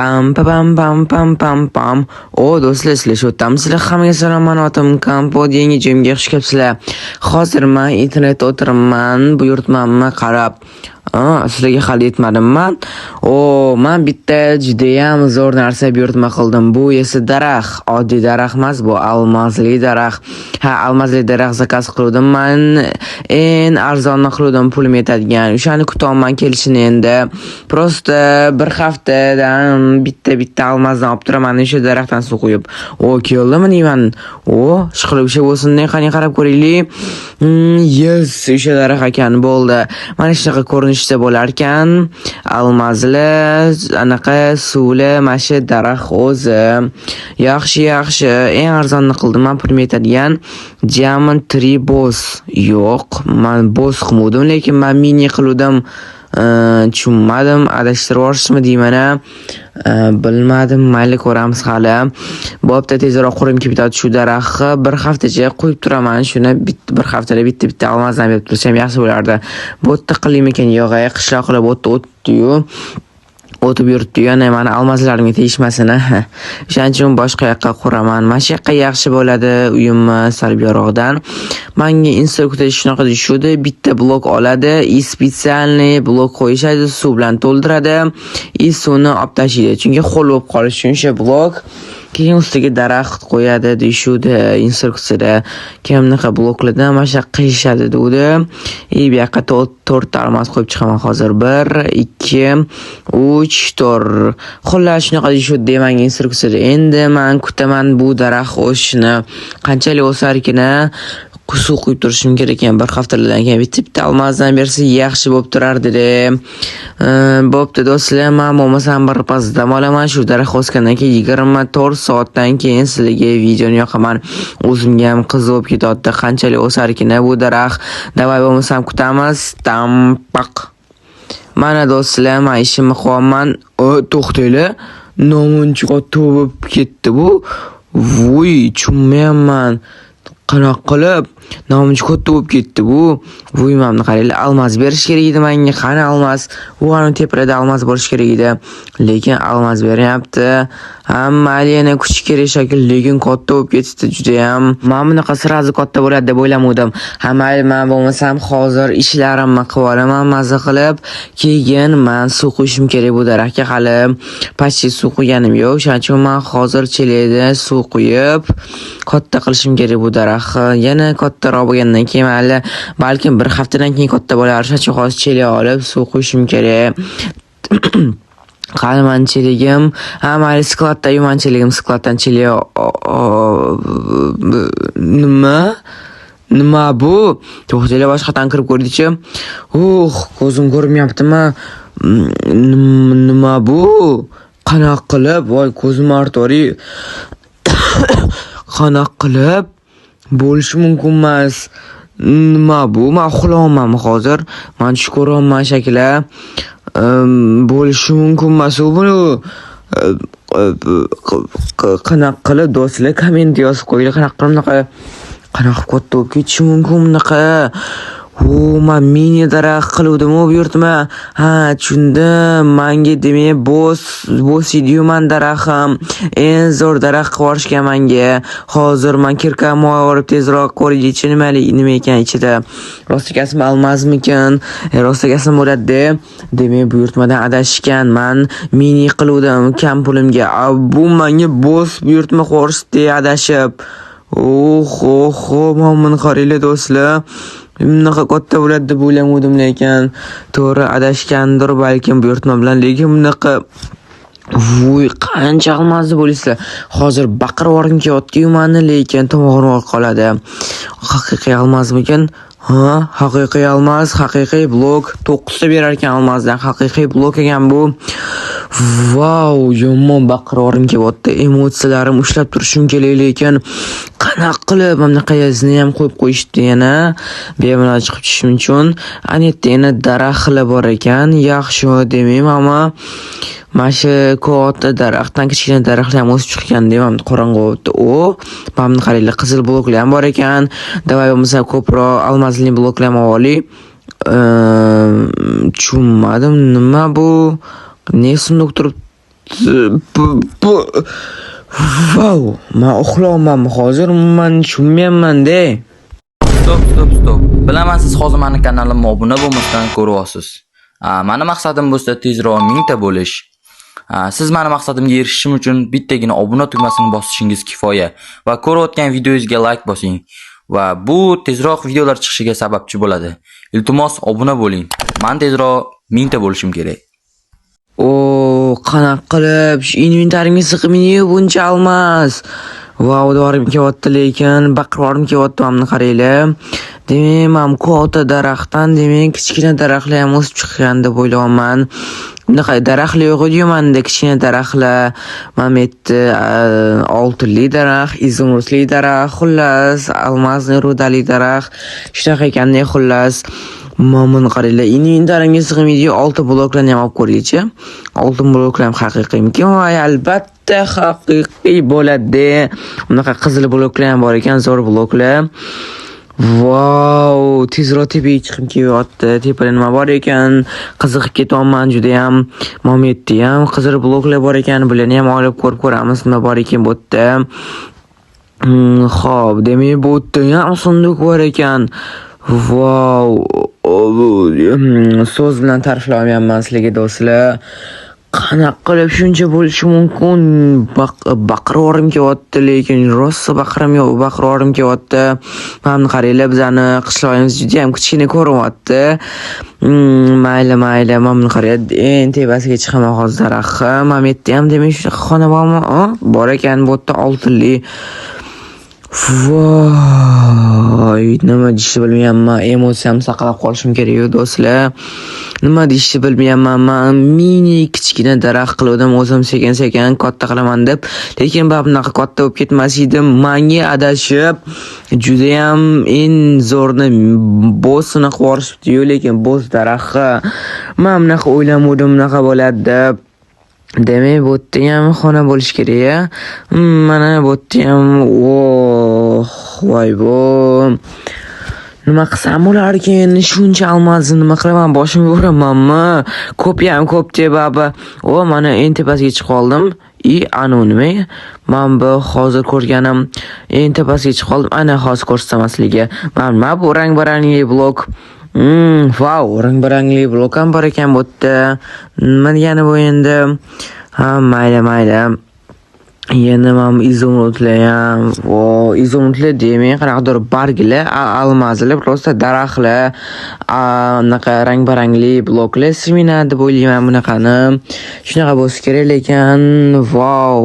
Pam pa pam pam pam pam pam. O do'stlar, sizlar shu yerdamisizlar? Hammaga salom, mani otim Kompot, yangi joyimga xush kelibsizlar. Hozir man internetda o'tiribman, buyurtmamni qarab. Sizlarga hali aytmadim man. O, man bitta judayam zo'r narsa buyurtma qildim. Bu esa daraxt, oddiy daraxt emas, bu almazli daraxt. Ha, almazli daraxt заказ qildim man. Eng arzonni qildim, pulim yetadigan. O'shani kutyapman kelishini endi. Просто bir haftadan bitta-bitta almazdan olib turaman o'sha daraxtdan suv quyib. O, keldimi deyman. O, ishqilib o'sha bo'lsin, qani qarab ko'raylik. Yes, o'sha daraxt ekan, bo'ldi. Mana shunaqa ko'rinishda bo'larkan. Almazli, anaqa suvli mana shu daraxt o'zi. Yaxshi, yaxshi. Eng arzonni qildim man, pulim yetadigan. Diamond Tree Boss. Yo'q, man boss qilmovdim, lekin man mini qiluvdim. Tushunmadim, adashtirib yuborishmi deyman a. Bilmadim, mayli, ko'ramiz hali. Bo'pti, tezroq qurim kelib ketadi shu daraxtni. Bir haftacha qo'yib turaman shuni. Bitta bir haftada bitta-bitta almazdan berib tursam yaxshi bo'lardi. Bu yerda qilaymikan? Yo'q, qishloq qilib bu yerda o'tdi-yu. O'tib yuribdi-yu, yana mani almazlarimga tegishmasin a. O'shaning uchun boshqa yoqqa quraman. Mana shu yoqqa yaxshi bo'ladi uyimni sal buyog'roqdan. Manga instruksiya shunaqa deyishuvdi: bitta blok oladi и специальный blok qo'yishadi, suv bilan to'ldiradi и suvni olib tashlaydi. Chunki ho'l bo'lib qolishi uchun o'sha blok. Keyin ustiga daraxt qo'yadi deyishuvdi instruksiyada. Keyin bunaqa bloklardan mana shu yoqqa qiyishadi degandi. И bu yoqqa to'rtta almaz qo'yib chiqaman hozir. 1, 2, 3, 4. Xullas, shunaqa deyishuvdi manga instruksiyada. Endi man kutaman bu daraxt o'sishini. Qanchalik o'sarkin a? Suv quyib turishim kerak ekan. Bir haftalardan keyin bitta bitta almazdan bersa, yaxshi bo'lib turardi. Bo'pti, do'stlar, man bo'lmasam birpas dam olaman. Shu daraxt o'sgandan keyin 24 soatdan keyin sizlarga videoni yoqaman. O'zimga ham qiziq bo'lib ketyapti, qanchalik o'sarkin bu daraxt. Давай, bo'lmasam kutamiz. Tampaq. Mana, do'stlar, man ishimni qilyapman. O, to'xtanglar, nomuncha katta bo'lib ketdi bu. Vuy, tushunmayapman, qanaqa qilib nomuncha katta bo'lib ketdi bu? Vuy, mana buni qaranglar, almaz berish kerak edi manga. Qani almaz? U ani tepada almaz bo'lishi kerak edi, lekin almaz bermayapti. Ha, mayli, yana kutish kerak shekilli, lekin katta bo'lib ketdi judayam. Man bunaqa сразу katta bo'ladi deb o'ylamovdim. Ha, mayli, man bo'lmasam hozir ishlarimni qilib olaman maza qilib, keyin man suv quyishim kerak bu daraxtga. Hali почти suv quyganim yo'q, o'shaning uchun man hozir chelakda suv quyib katta qilishim kerak bu daraxtni. Yana kattaroq bo'lgandan keyin, mayli, balkim bir haftadan keyin katta bo'lar. O'shaning uchun hozir chelak olib suv quyishim kerak. Qani mani chelagim? Ha, mayli, склад da mani chelagim. Склад dan chelak. Nima, nima bu? To'xtanglar, boshqatdan kirib ko'raylikchi. Uh, ko'zim ko'rmayaptimi? Nima bu? Qanaqa qilib? Voy, ko'zim artori. Qanaqa qilib bo'lishi mumkin emas? Nima bu? Man uxlayapmanmi hozir? Man tush ko'ryapman shekilli. Bo'lishi mumkin emas u buni. Qanaqa qilib, do'stlar, komment yozib qo'yinglar, qanaqa qilib bunaqa, qanaqa qilib katta bo'lib ketishi mumkin bunaqa? U man mini daraxt qiluvdim-u buyurtma. Ha, tushundim. Manga demak boss, boss ediyu man daraxtim. Eng zo'r daraxt qilib yuborishgan manga. Hozir man кирка mni olib tezroq ko'raylikchi, nimali nima ekan ichida. Rostakasimi almazmikan? Rostakasimi bo'ladi-da. Demak, buyurtmadan adashgan. Man mini qiluvdim kam pulimga. A, bu menga boss buyurtma qilib yuborishdi adashib. Oh, oh, mana buni qaranglar, do'stlar. Bunaqa katta bo'ladi deb o'ylamovdim, lekin to'g'ri, adashgandir balkim buyurtma bilan, lekin bunaqa. Vuy, qancha almaz deb o'ylaysizlar? Hozir baqirib yuborgim kelyapti-yu mani, lekin tomog'im og'rib qoladi. Haqiqiy almazmikan? Ha, haqiqiy almaz, haqiqiy blok. To'qqizta berar ekan almazdan. Haqiqiy blok ekan bu. Vau, yomon baqirib yuborgim kelyapti. Emotsiyalarim ushlab turishim kerak, lekin qanaqa qilib mana bunaqa yazni ham qo'yib qo'yishdi yana bemalol chiqib tushishim uchun. Ana yerda yana daraxtlar bor ekan. Yaxshi, demayman, ammo mana shu katta daraxtdan kichkina daraxtlar ham o'sib chiqqan deyman. Qorong'u bo'libdi. O, mana buni qaranglar, qizil bloklar ham bor ekan. Давай, bo'lmasa ko'proq almazli bloklar ham olaylik. Tushunmadim, nima bu? Ne сундук turibdi? Bu Vau, man uxlayapmanmi hozir? Man tushunmayapman-da. Стоп, стоп, стоп. Bilaman, siz hozir mani kanalimga obuna bo'lmasdan ko'ryapsiz. Mani maqsadim bo'lsa tezroq 1000 ta bo'lish. Siz mani maqsadimga erishishim uchun bittagina obuna tugmasini bosishingiz kifoya va ko'rayotgan videongizga like bosing va bu tezroq videolar chiqishiga sababchi bo'ladi. Iltimos, obuna bo'ling. Man tezroq 1000 ta bo'lishim kerak. O, qanaqa qilib shu inventarimga sig'maydi buncha алмаз. Vau, devorim kelyapti lekin, baqirvorim kelyapti, mana buni qaranglar. Demak, man katta daraxtdan, demak, kichkina daraxtlar ham o'sib chiqqan deb o'ylayapman. Bunaqa daraxtlar yo'q edi-yu menda, kichkina daraxtlar. Mana bu yerda oltinli daraxt, изумруд li daraxt, xullas, алмазный руда li daraxt. Shunaqa ekanda, xullas. Mana buni qaranglar, inventarimga sig'maydi oltin bloklarni ham olib ko'raychi. Oltin bloklar ham haqiqiymikin? Voy, albatta haqiqiy bo'ladi. Unaqa qizil bloklar ham bor ekan, zo'r bloklar. Vau, tezroq tepaga chiqim kelyapti. Tepada nima bor ekan? Qiziqib ketyapman judayam. Mana bu yerda ham qizil bloklar bor ekan. Bularni ham olib ko'rib ko'ramiz, nima bor ekan bu yerda. Xo'p, demak, bu yerda ham sunduq bor ekan. Vau, so'z bilan ta'riflay olmayapman sizlarga, do'stlar. Qanaqa qilib shuncha bo'lishi mumkin? Baqirvorim kelyapti, lekin rosa baqirim yo'q, baqirvorim kelyapti. Mana buni qaranglar, bizani qishlog'imiz juda ham kichkina ko'rinyapti. Mayli, mayli, mana buni qaranglar, eng tepasiga chiqaman hozir daraxtni. Mana bu yerda ham demak shunaqa xona bormi? Bor ekan, bu yerda oltinli. Voy, nima deyishni bilmayapman. Emotsiyamni saqlab qolishim kerak, do'stlar. Nima deyishni bilmayapman. Man mini kichkina daraxt qiluvdim o'zim, sekin-sekin katta qilaman deb. Lekin baribir bunaqa katta bo'lib ketmas edim. Manga adashib judayam eng zo'rni bossini qilib yuborishibdi-yu, lekin boss daraxti. Man bunaqa o'ylamovdim bunaqa bo'ladi deb. Demak, bu yerda ham xona bo'lishi kerak-a. Mana bu yerda ham, oh, voy bu. Nima qilsam bo'larkin? Shuncha алмаз ni nima qilaman? Boshimga uramanmi? Ko'pyam ko'p tebabi. O, mana eng tepasiga chiqib oldim. I, anu nima? Man bu hozir ko'rganim, eng tepasiga chiqib oldim. Ana hozir ko'rsataman sizlarga. Mana nima bu rang-barangli blok? Vau, rang-barangli blok ham bor ekan bu yerda. Nima degani bu endi? Ha, mayli, mayli. Yana mana bu изумруд lar ham, vo, изумруд lar demang, qanaqadir barglar, алмаз lar, просто daraxtlar, anaqa rang-barangli bloklar семена deb o'ylayman bunaqani. Shunaqa bo'lsa kerak, lekin vau,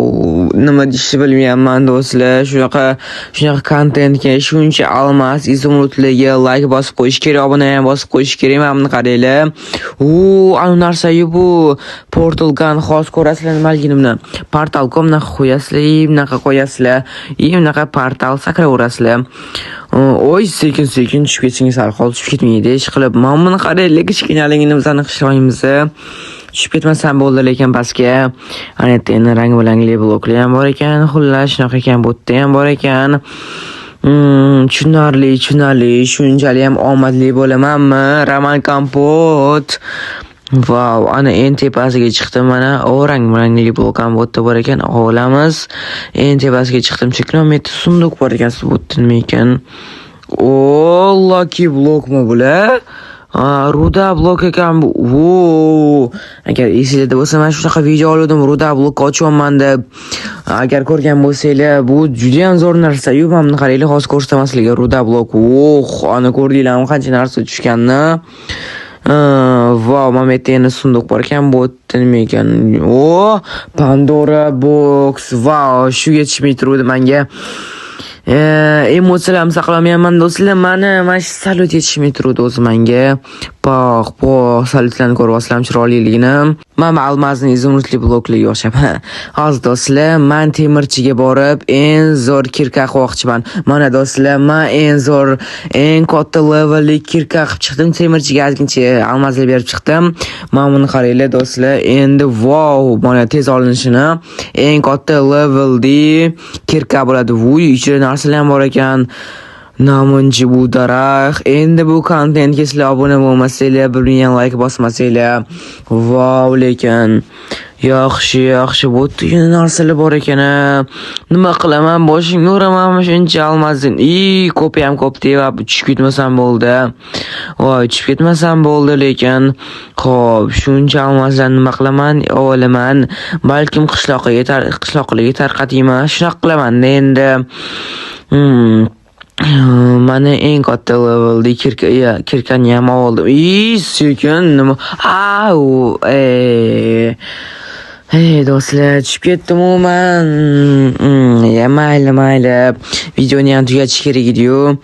nima deyishni bilmayapman, do'stlar. Shunaqa kontentga, shuncha алмаз, изумруд larga like bosib qo'yish kerak, obuna ham bosib qo'yish kerak. Mana buni qaranglar. U, anu narsa-yu bu. Portal gun, hozir ko'rasizlar nimaligini buni. Portal bunaqa qo'yasizlar, и bunaqa qo'yasizlar, и bunaqa portal sakraverasizlar. Oy, sekin sekin tushib ketsangiz sal hol tushib ketmaydi hech qilib. Mana buni qaranglar, kichkinaligini bizani qishlog'imizni. Tushib ketmasam bo'ldi lekin pastga. Ana yerda endi rang-barangli bloklar ham bor ekan, xullas shunaqa ekan, bu yerda ham bor ekan. Tushunarli, tushunarli. Shunchalik ham omadli bo'lamanmi? Roman Kompot. Vau, ana eng tepasiga chiqdim mana. O, rang-barangli blok ham bu yerda bor ekan. Olamiz. Eng tepasiga chiqdim shekilli. Bu yerda sunduq bor ekan. Bu yerda nima ekan? O, lucky blokmi bular? Ha, руда blok ekan bu. Vo! Agar esinglarda bo'lsa, men shunaqa video oldim, руда blok ochyapman deb. Agar ko'rgan bo'lsanglar, bu juda ham zo'r narsa-yu. Mana buni qaranglar, hozir ko'rsataman sizlarga руда blok. Oh, ana ko'rdinglarmi qancha narsa tushganini? Vau, mana bu yerda yana sunduq bor ekan. Bu yerda nima ekan? O, Pandora box. Vau, shu yetishmay turuvdi menga. Emotsiyalarimni saqlamayapman, do'stlar. Mana shu salyut yetishmay turuvdi o'zi menga. Poq, poq salyutlarni ko'ryapsizlarmi chiroyliligini? Mana алмазный изумруд li bloklarga o'xshab. Hozir, do'stlar, man temirchiga borib eng zo'r кирка qilmoqchiman. Mana, do'stlar, man eng zo'r, eng katta levelli кирка qilib chiqdim. Temirchiga ozgincha алмаз lar berib chiqdim. Mana buni qaranglar, do'stlar. Endi vau, mana tez olinishini eng katta levelli кирка bo'ladi. Vuy, ichida narsalar ham bor ekan. Namunchi bu daraxt. Endi bu kontentga sizlar obuna bo'lmasanglar, bir million like bosmasanglar, vau, lekin Yaxshi, yaxshi. Bu yerda narsalar bor ekan a. Nima qilaman? Boshimga uramanmi shuncha алмаз ni? I, ko'pi ham ko'p tevab tushib ketmasam bo'ldi. Voy, tushib ketmasam bo'ldi lekin. Xo'p, shuncha алмаз larni nima qilaman? Olaman. Balkim qishloqlarga tarqatayman. Shunaqa qilaman endi. Mana eng katta levelda кирка, ya, кирка ni ham oldim. I, sekin nima? Au, ey. Hey do'stlar, tushib ketdim umuman. Ya mayli, mayli. Videoni ham tugatish kerak edi-yu.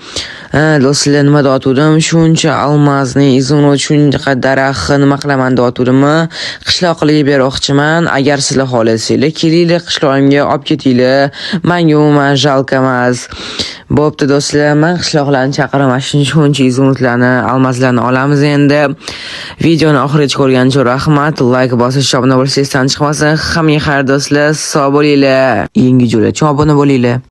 Ha, do'stlar, nima deyotgandim? Shuncha алмаз ni, изумруд, shuncha daraxtni nima qilaman deyotgandimmi? Qishloqlarga bermoqchiman. Agar sizlar xohlasanglar, kelinglar, qishlog'imga olib ketinglar. Menga umuman жалко emas. Bo'pti do'stlar, men qishloqlarni chaqiraman. Shuncha изумруд larni, алмаз larni olamiz endi. Videoni oxirigacha ko'rganingiz uchun rahmat. Like bosish, obuna bo'lish esdan chiqmasin. Hammaga xayr do'stlar, sog' bo'linglar. Yangi jo'la obuna bo'linglar.